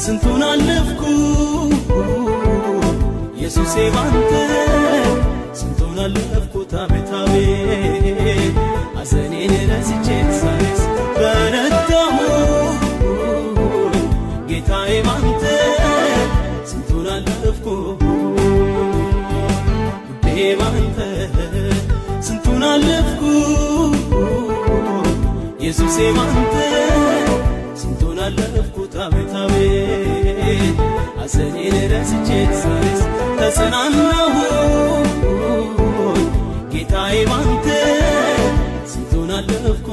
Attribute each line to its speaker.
Speaker 1: ስንቱን አለፍኩ ኢየሱሴ ባንተ፣ ስንቱን አለፍኩት አቤት አቤት፣ ሐዘኔን ረስቼ ዛሬስ በረታሁ ጌታዬ ባንተ፣ ስንቱን አለፍኩ ውዴ ባንተ፣ ስንቱን አለፍኩ ኢየሱሴ ባንተ፣ ስንቱን አለፍኩት አቤት አቤት፣ ሐዘኔን ረስቼ ዛሬስ ተጽናናሁ ጌታዬ ባንተ፣ ስንቱን አለፍኩ።